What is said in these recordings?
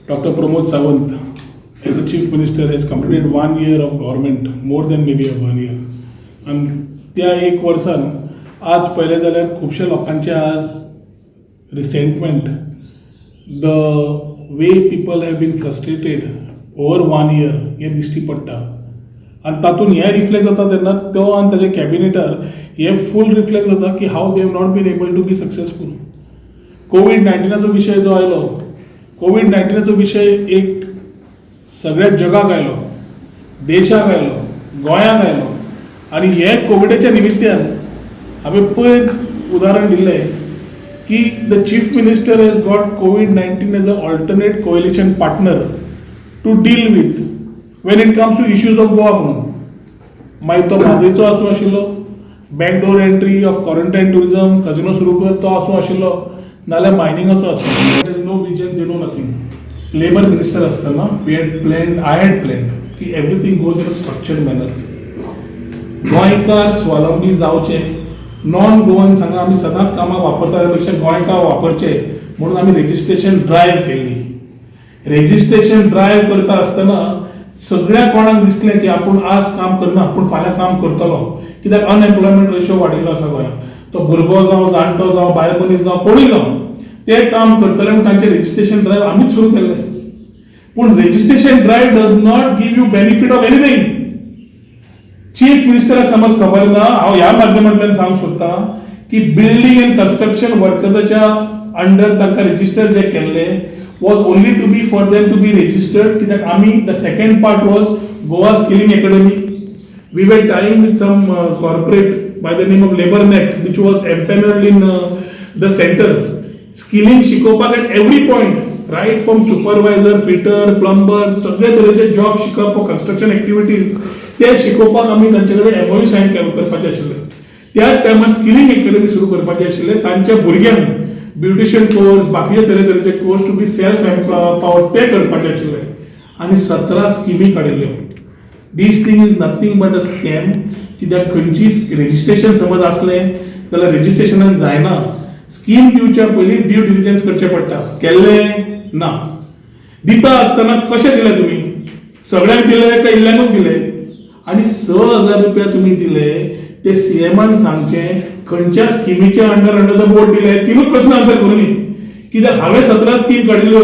Doctor Pramod Sawant as a chief minister has completed one year of government, more than maybe one year. आनी त्या एक वर्सान आज पळयलें जाल्यार खुबशे लोकांचे आज resentment, the way people have been frustrated over one year हें दिश्टी पडटा. आनी तातूंत हें रिफ्लेक्ट जाता तेन्ना तो आनी ताजे कॅबिनेटार हें फूल रिफ्लेक्ट जाता की how they have not been able to be successful. Covid नायन्टिनाचो विशय जो आयलो, कोवीड नायन्टिनाचो विशय एक सगळ्या जगाक आयलो, देशाक आयलो, गोंयाक आयलो. आनी हे कोविडाच्या निमित्यान हांवें पयर उदाहरण दिल्लें की the chief minister has got COVID-19 as a alternate coalition partner to deal with when it comes to issues of Goa म्हणून. मागीर तो म्हादयचो आसूं आशिल्लो, backdoor entry of quarantine tourism, casino सुरू कर तो आसूं आशिल्लो, नाल्यार मायनिंगाचो आसूं आशिल्लो. There is no vision, they know nothing. Labour minister आसतना we had plan, I had plan की everything goes in a structured manner. गोंयकार स्वावलंबी जावचे, नॉन गोवन हांगा आमी सदांच कामाक वापरता, त्या पेक्षा गोंयकार वापरचे म्हणून आमी रेजिस्ट्रेशन ड्रायव्ह केल्ली. रेजिस्ट्रेशन ड्रायव्ह करता आसतना सगळ्या कोणाक दिसलें की आपूण आज काम करना पूण फाल्यां काम करतलो, कित्याक अनएम्प्लॉयमेंट रेशो वाडिल्लो आसा गोंयांत. तो भुरगो जावं, जाणटो जावं, बायल मनीस जावं, कोणूय जावं, ते काम करतले म्हणून तांचें रेजिस्ट्रेशन ड्रायव्ह आमीच सुरू केल्लें. पूण registration drive does not give you benefit of anything. Chief मिनिस्टराक समज खबर ना, हांव ह्या माध्यमांतल्यान सांगूंक सोदतां की बिल्डींग अँड कन्स्ट्रक्शन वर्कर्साच्या अंडर तांकां रेजिस्टर जे केल्ले was only to be for them to be registered, कित्याक आमी the second part was Goa Skilling Academy. We were tying with some corporate by the name of LabourNet, which was empaneled in the center. Skilling शिकोवपाक at every point, right from supervisor, fitter, plumber, सगळे तरेचे job शिकप for construction activities, ते शिकोवपाक आमी तांचे कडेन MOU sign करपाचे आशिल्ले. त्याच टायमार स्किलिंग एकेडमी सुरू करपाचे आशिल्ले, तांच्या भुरग्यांक ब्युटिशियन कोर्स, बाकीचे तरेतरेचे course to be self empower ते करपाचे आशिल्ले. आनी 17 स्किमी काडिल्ल्यो. This thing is nothing but a scam, कित्याक खंयची रेजिस्ट्रेशन समज आसलें जाल्यार रेजिस्ट्रेशनान जायना. स्कीम दिवच्या पयलीं ड्यू डिलिजन्स करचें पडटा. केल्लें ना. दिता आसतना कशें दिलें तुमी? सगळ्यांक दिले काय इल्ल्यांकूच दिले? आनी 6,000 रुपया तुमी दिले ते सीएमान सांगचें खंयच्या स्किमीच्या अंडर अंडर the board दिले. तिनूच प्रश्न आन्सर करूं न्ही, कित्याक हांवें 17 स्कीम काडिल्ल्यो.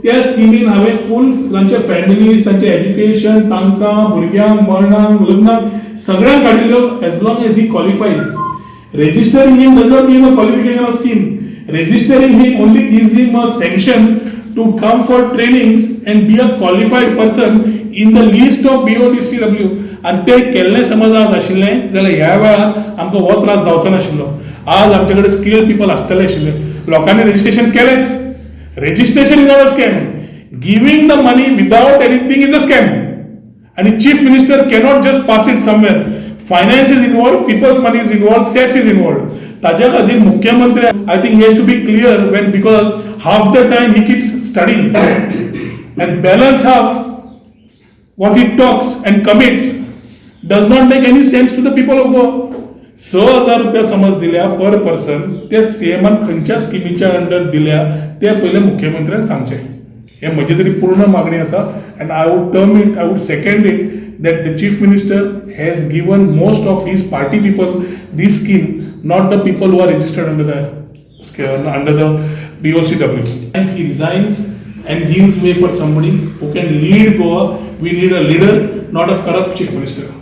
त्या स्किमीन हांवें फूल तांच्या फॅमिलीज, तांचें एज्युकेशन, तांकां भुरग्यांक, मरणांक, लग्नाक, सगळ्यांक काडिल्ल्यो, as long as he qualifies. Registering him does not give a qualification of scheme. Registering him only gives him a sanction to come for trainings and be a qualified person in the list of BODCW. आनी ते केल्लें समज आज आशिल्लें जाल्यार ह्या वेळार आमकां हो त्रास जावचो नाशिल्लो. आज आमचे कडेन स्किल्ड पिपल आसतले आशिल्ले. लोकांनी registration केलेंच. Registration is not a scam. Giving the money without anything is a scam. आणि chief minister cannot just pass it somewhere. Finance is involve, people's money is involve, cess is involve. ताज्या खातीर मुख्यमंत्री, I think he has to be clear when, because half the time he keeps studying and balance half what he talks and commits does not make any sense to the people of Goa. 6,000 रुपया समज दिल्या पर person, ते सीएमान खंयच्या स्किमीच्या under दिल्या ते पयले मुख्यमंत्र्यान सांगचें, हे म्हजी तरी पूर्ण मागणी आसा. And I would term it, I would second it that the chief minister has given most of his party people this scheme, not the people who are registered under the BOCW. And he resigns and gives way for somebody who can lead Goa. We need a leader, not a corrupt chief minister.